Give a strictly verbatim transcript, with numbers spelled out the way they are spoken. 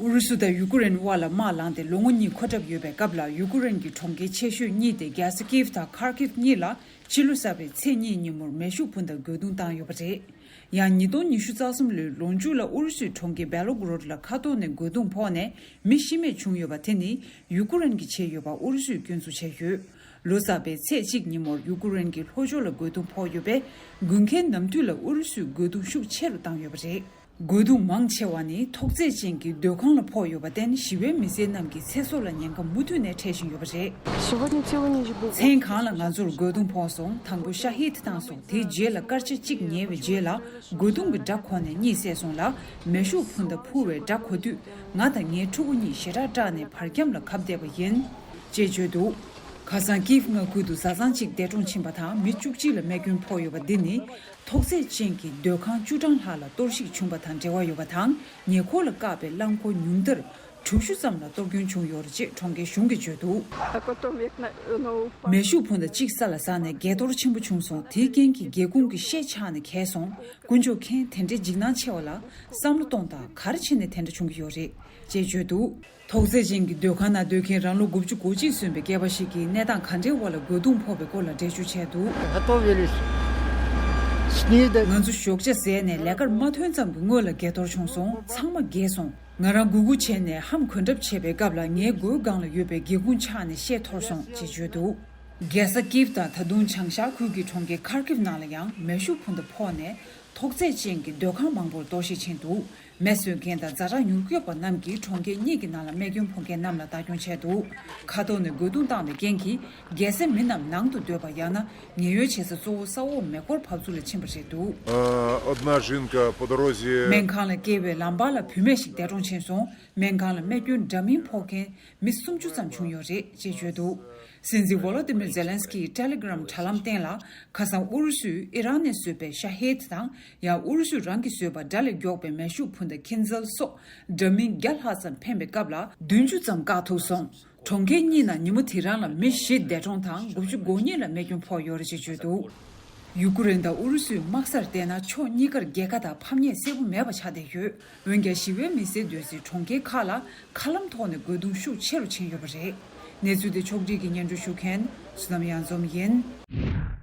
ཨུ་རུ་སུ་དང་ཡུ་ཀེ་རེན་དབར་ལ་དམག་ལངས་ཏེ་ལོ་ངོ་གཉིས་འཁོར་གྲབས་ཡོད་པའི་སྐབས་ལ། ཡུ་ཀེ་རེན་གྱི་གྲོང་ཁྱེར་ཆེ་ཤོས་གཉིས་ཏེ་རྒྱལ་ས་ཀིབ་དང་ཁར་ཀིབ་གཉིས་ལ་ཕྱི་ལོ་གསར་པའི་ཚེས་གཉིས་ཉིན་མོར་མེ་ཤུགས་འཕུར་མདའ་རྒོལ་རྡུང་བཏང་ཡོད་པ་རེད། ཡང་ཉིས་སྟོང་ཉི་ཤུ་རྩ་གསུམ་ལོའི་ལོ་མཇུག་ལ་ཨུ་རུ་སུའི་གྲོང་ཁྱེར་བེ་ལོ་གྷོ་རོད་ལ་མཁའ་ཐོག་ནས་རྒོལ་རྡུང་ཕོག་ནས་མི་ཤི་རྨས་བྱུང་ཡོད་པ་དེ་ནི་ཡུ་ཀེ་རེན་གྱིས་བྱས་ཡོད་པ་ཨུ་རུ་སུས་སྐྱོན་འཛུགས་བྱས་ཡོད། ལོ་གསར་པའི་ཚེས་གཅིག་ཉིན་མོར་ཡུ་ཀེ་རེན་གྱི་ལྷོ་ཕྱོགས་ལ་རྒོལ་རྡུང་ཕོག་ཡོད་པས། དགུན་ཁའི་ནམ་དུས་ལ་ཨུ་རུ་སུས་རྒོལ་རྡུང་ཤུགས་ཆེ་རུ་བཏང་ཡོད་པ་རེད། རྒོལ་རྡུང་མང་ཆེ་བ་ནི་ཐོག་བརྩེགས་ཅན་གྱི་སྡོད་ཁང་ལ་ཕོག་ཡོད་པར་བརྟེན། ཞི་བའི་མི་སེར་རྣམས་ཀྱི་ཚེ་སྲོག་ལ་ཉེན་ཁ་མུ་མཐུད་ནས་འཕྲད་བཞིན་ཡོད་པ་རེད། Сегодня целую неделю. མཚན་གང་ལ་ང་ཚོར་རྒོལ་རྡུང་ཕོག་སོང་། དང་པོ་ཤ་ཧིད་བཏང་སོང་། དེའི་རྗེས་ལ་སྐར་ཆ་གཅིག་ཉལ་བའི་རྗེས་ལ་རྒོལ་རྡུང་གི་སྒྲ་གོ་ནས་གཉིད་སད་སོང་ལ། མེ་ཤུགས་འཕུར་མདའ་འཕུར་བའི་སྒྲ་གོ་དུས། ང་དང་ངའི་ཕྲུ་གུ་གཉིས་ཞེ་དྲག་སྐྲག་ནས་བར་འཁྱམས་ལ་གབ་བསྡད་པ་ཡིན། ཅེས་བརྗོད་འདུག་ཁ་སང་ཀིབ་མངའ་ཁུལ་དུ་བཟའ་ཚང་གཅིག་འདས་གྲོངས་ཕྱིན་པ་དང་། མི་བཅུ་གཅིག་ལ་རྨས་སྐྱོན་ཕོག་ཡོད་པ་འདི་ནི། ཐོག་བརྩེགས་ཅན་གྱི་སྡོད་ཁང་བཅུ་གྲངས་ལྷག་ལ་གཏོར་བཤིག་བྱུང་བ་དང་འབྲེལ་བ་ཡོད་པ་དང་། ཉེ་འཁོར་ལ་བཀག་པའི་རླངས་འཁོར་ཉུང་མཐར་དྲུག་ཅུ་ཙམ་ལ་གཏོར་སྐྱོན་བྱུང་ཡོད་རེད་ཅེས་གྲོང་ཁྱེར་གཞུང་གིས་བརྗོད་འདུག་མེ་ཤུགས་འཕུར་མདའ་གཅིག་ས་ལ་ཟགས་ནས་འགས་གཏོར་ཆེན་པོ་བྱུང་སོང་། དེའི་རྐྱེན་གྱིས་སྒེའུ་ཁུང་གི་ཤེལ་ཆག་ནས་གས་སོང་། དཀོན་མཆོག་མཁྱེན། དེ་འདྲའི་འཇིགས་སྣང་ཆེ་བ་ལ་བསམ་བློ་གཏོང་དང་། ག་རེ་བྱས་ནས་དེ་འདྲ་བྱུང་གི་ཡོད་རེད་ཅེས་བརྗོད་འདུག་ཐོག་བརྩེགས་ཅན་གྱི་སྡོད་ཁང་ནང་སྡོད་མཁན་རང་ལོ་དགུ་བཅུ་གོ་གཅིག་སོན་པའི་སྐྱེས་པ་ཞིག་གིས་གནས་སྟངས་ག་འདྲའི་འོག་ལ་རྒོལ་རྡུང་ཕོག་པའི་སྐོར་ལ་འགྲེལ་བརྗོད་བྱས་འདུག Готовились. Снег. ང་ཚོ་ཞོགས་ཇ་ཟས་ནས་ལས་ཀར་མ་ཐོན་ཙམ་གྱི་སྔོན་ལ་འགས་གཏོར་བྱུང་སོང་། ཚང་མ་འགས་སོང་། ང་རང་སྒུར་སྒུར་བྱས་ནས་ཧམ་གོན་འཁྲབ་བྱེད་པའི་སྐབས་ལ། ངའི་མགོའི་སྒང་ལ་ཡོད་པའི་སྒེའུ་ཁུང་ཆག་ནས་ཤེལ་འཐོར་སོང་ཅེས་བརྗོད་འདུག་རྒྱལ་ས་ཀིབ་དང་ད་དུང་བྱང་ཤར་ཁུལ་གྱི་གྲོང་ཁྱེར་ཁར་ཀིབ་ནང་ལ་ཡང་མེ་ཤུགས་འཕུར་མདའ་ཕོག་ནས་ཐོག་བརྩེགས་ཅན་གྱི་སྡོད་ཁང་མང་པོར་གཏོར་བཤིག་ཕྱིན་འདུག་མེ་གསོད་མཁན་དང་ཛ་དྲག་མྱུར་སྐྱོབ་པ་རྣམས་ཀྱིས་གྲོང་ཁྱེར་གཉིས་ཀྱི་ནང་ལ་རྨས་སྐྱོན་ཕོག་མཁན་རྣམས་ལ་ལྟ་སྐྱོང་བྱས་འདུག་མཁའ་ཐོག་ནས་རྒོལ་རྡུང་བཏང་བའི་རྐྱེན་གྱིས། རྒྱལ་སའི་མི་རྣམས་ནང་དུ་སྡོད་པ་ཡང་ན་ཉེན་གཡོལ་བྱེད་ས་གཙོ་བོ་ས་འོག་མེ་འཁོར་བབས་ཚུགས་ལ་ཕྱིན་པ་རེད་འདུག Э, одна жинка по дороге. སྨན་ཁང་ལ་སྐྱེལ་བའི་ལམ་བར་ལ་བུད་མེད་ཞིག་འདས་གྲོངས་ཕྱིན་སོང་། སྨན་ཁང་ལ་རྨས་སྐྱོན་འདྲ་མིན་ཕོག་མཁན་མི་སུམ་ཅུ་ཙམ་བྱུང་ཡོད་རེད་ཅེས་བརྗོད་འདུག་སྲིད་འཛིན་ཝོ་ལོ་ཏི་མིར་ཛེ་ལན་སི་ཀིས་ཊེ་ལི་གྷི་རམ་དྲ་ལམ་སྟེང་ལ། ཁ་སང་ཨུ་རུ་སུས་ཨི་རན་ནས་བཟོས་པའི་ཤ་ཧེད་དང་། ཡང་ཨུ་རུ་སུས་རང་གིས་བཟོས་པ་དགྲ་ལས་མགྱོགས་པའི་མེ་ཤུགས་འཕུར་མདའ་ཁིན་ཛལ་སོགས་འདྲ་མིན་བརྒྱ་ལྷག་ཙམ་འཕེན་པའི་སྐབས་ལ། བདུན་ཅུ་ཙམ་བཀག་ཐུབ་སོང་། གྲོང་ཁྱེར་གཉིས་ནང་ཉིན་མོ་དེ་རང་ལ་མི་བཞི་འདས་གྲོངས་དང་དགུ་བཅུ་གོ་གཉིས་ལ་རྨས་སྐྱོན་ཕོག་ཡོད་རེད་ཅེས་བརྗོད་འདུག་ཡུ་ཀེ་རེན་དང་ཨུ་རུ་སུའི་དམག་སར་བལྟས་ན། ཕྱོགས་གཉིས་ཀར་རྒྱལ་ཁ་དང་ཕམ་ཉེས་གསལ་པོ་མེད་པ་ཆགས་བསྡད་ཡོད། འོན་ཀྱང་ཞི་བའི་མི་སེར་སྡོད་སའི་གྲོང་ཁྱེར་ཁག་ལ་མཁའ་ལམ་ཐོག་ནས་རྒོལ་རྡུང་ཤུགས་ཆེ་རུ་ཕྱིན་ཡོད་པ་རེད། གནས་ཚུལ་དེ་ཕྱོགས་སྒྲིག་གིས་སྙན་སྒྲོན་ཞུ་མཁན་བསོད་ནམས་གཡང་འཛོམས་ཡིན།